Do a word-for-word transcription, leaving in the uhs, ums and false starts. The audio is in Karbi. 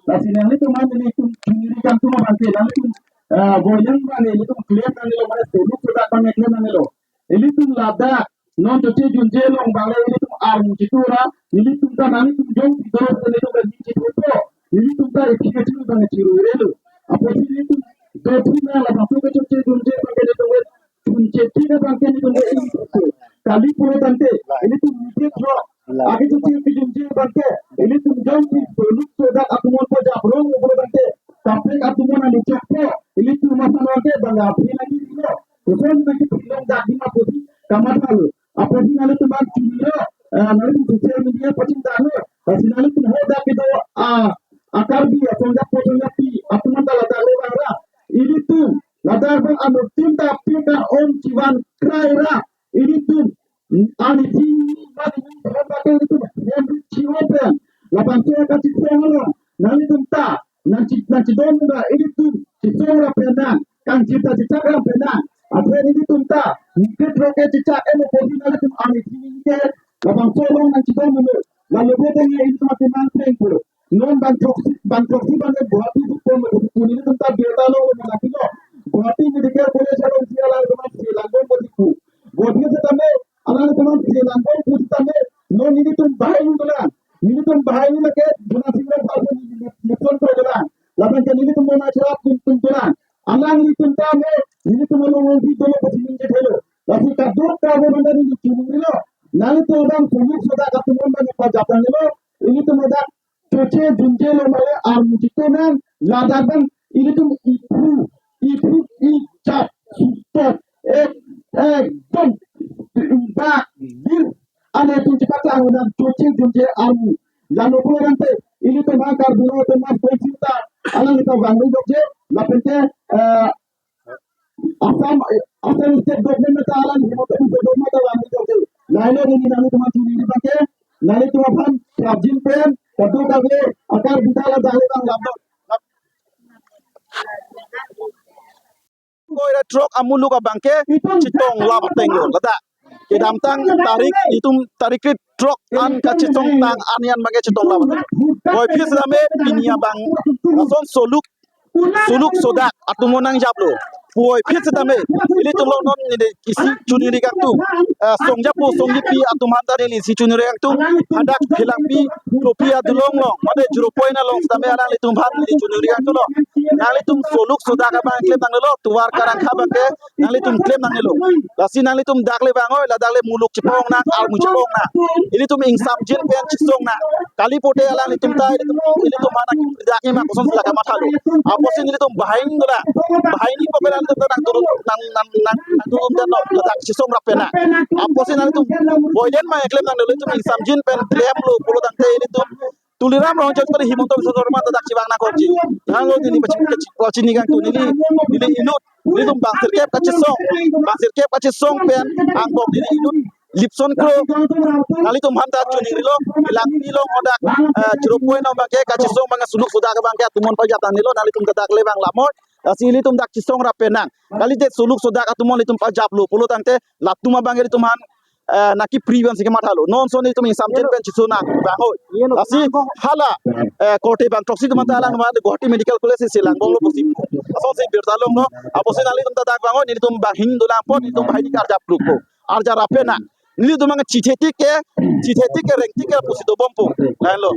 Lasi nanglitum an ilitum chuniri kangtung abangke nanglitum, ah, boyang abang ilitum clear nanglelo, mane soluk sodak abang clear nanglelo. Ilitum ladak non choche junje along abang le ilitum armu chitura, ilitum ta nanglitum jongsi do ilitum ta ning chithupo, ilitum ta iphi kachiri abang chirurelo. Apotsi ilitum dothina labangso ke choche junje abangke ilitum chunche tina abangke ilitum ke ilitum ke. Kali pulo tangte, ilitum nike throk. Agi chuchi kijumji abangke, ilitum jongsi soluk sodak atumon pajap rong pulo tangte, kaprek atumon ani chakpo, ilitum asan abangke bang aphi lagi dilo. Koson lagi pilong dak di ma pusi kamathalo. Apotsi nanglitum an chuniro, eh, nanglitum social media pachingdano. Lasi nanglitum hadak kedo, ah, a-Karbi, asong jak po song jak pi, atumon ta ladak le bang ra. Ilitum, ladak bang anu tim ta pi ka om chivan krai ra. Ilitum, ani sing, bang ilitum, bang ilitum, hem chivo pen. Labangso kachesong along, nanglitum ta, nangchi, nangchidon ra, ilitum, chesong ra pen nang, kangchita chechak ra pen nang. Athe ilitum ta, nike throk ke chechak, eno kopi nanglitum, ani sing ke, labangso along nangchidon dulu. Lalu boteng ilitum ati nang pleng pulo. Non bang throksi, bang throksi bang Guwahati si pon lo, pon ilitum ta birta lo, lo mana pilo. Guwahati Medical College along si alanglitum an si langbom bodi pu. Guwahati setame, alanglitum an si langbom pu setame, non ilitum bahai ni dolang. Ilitum bahai ni lake, Jona Singh Rajbhar ni, ni, ni pon ko dolang. Laban ke ilitum mona cherap tum tum dolang. Alanglitum tame, ilitum along along si dolo pasi ning jethelo. Lasi kaduk kabo banda ni chungrilo. Nanglitum abang soluk sodak atumon bang pajap nanglelo. Ilitum adak choche junje lo male armu chito nang, ladak bang ilitum iphu, iphu ichap, sutot, ek, ekdom, bak, bir, ane tum chepatang nang choche junje armu. Lalu pulo tangte, ilitum angkar bilo teman pencinta, alanglitum bang lo jokje, lapen ke, eh, Assam, Assam State Government ta alang Himanta Biswa Sarma ta bang lo jokje. Lailo neli nanglitum an chuniri abangke, nanglitum aphan prapjin pen, kadokave, akar bidala dale bang lap. Koira throk amuluk abangke, chitong lam tenglo, ladak. Kedamtang tarik, itum tarik kre throk an kachesong tang an yan abangke chitong lam. Puvoiphit setame pini abang, lason soluk, soluk sodak atumon nangjaplo. Puvoiphit setame, ilitum lo non neli isi chuniri kangtung. Eh, song japo, song jepi atum aphan ta neli isi chuniri kangtung. Hadak Phelangpi, Kropi adolong along, mate zero point along setame alanglitum aphan neli chuniri kangtunglo. Nanglitum soluk sodak abang klem nanglelo, tovar karangkha abangke nanglitum klem nanglelo. Lasi nanglitum dak le bang oi, ladak le muluk chepong nang, armu chepong nang. Ilitum ingsamjin pen chesong nang. Kali pote alanglitum ta, ilitum, ilitum aphan nangkipridak ima kosonsi la kamathalo. Apotsi ilitum bahai ni dolang. Bahai ni poke alanglitum ta nangdun, nang, nang, nang, nangdun dan no, ladak chesong rap pen nang. Apotsi nanglitum boiden ma klem nanglelo, ilitum ingsamjin pen klemlo pulo tangte ilitum Tuliram Ronghang chot kali Himanta Biswa Sarma ta dak chevang nangkokji. Thanglo neli pachini, pachini kangtung neli, neli inut, nelitum bang sirkep kachesong, bang sirkep kachesong pen angbong neli inut Lipson Kro, nanglitum aphan ta chunirilo, Phelangpi along hadak, eh, zero point along abangke kachesong abangke soluk sodak abangke atumon pajap nangnelo, nanglitum ta dak le bang lamoi, lasi ilitum dak chesong rap pen nang. Kalite soluk sodak atumon ilitum pajaplo pulo tangte, latum abangke ilitum aphan, eh, nangkipri vansi kamathalo. Non son ilitum ingsamjin pen cheso nang bang oi. Lasi hala, eh, korte bang throksi atum ta alang ma Guwahati Medical College si langbomlo pusi, asonsi birta longlo. Apotsi nanglitum ta dak bang oi, nelitum bang hini dolang apot, nelitum bahai ni karjap lukpo. Arjap rap pen nang. Nelitum abang chithe tik ke, chithe tik ke reng tik ke pusi dobompo. Lahenlo.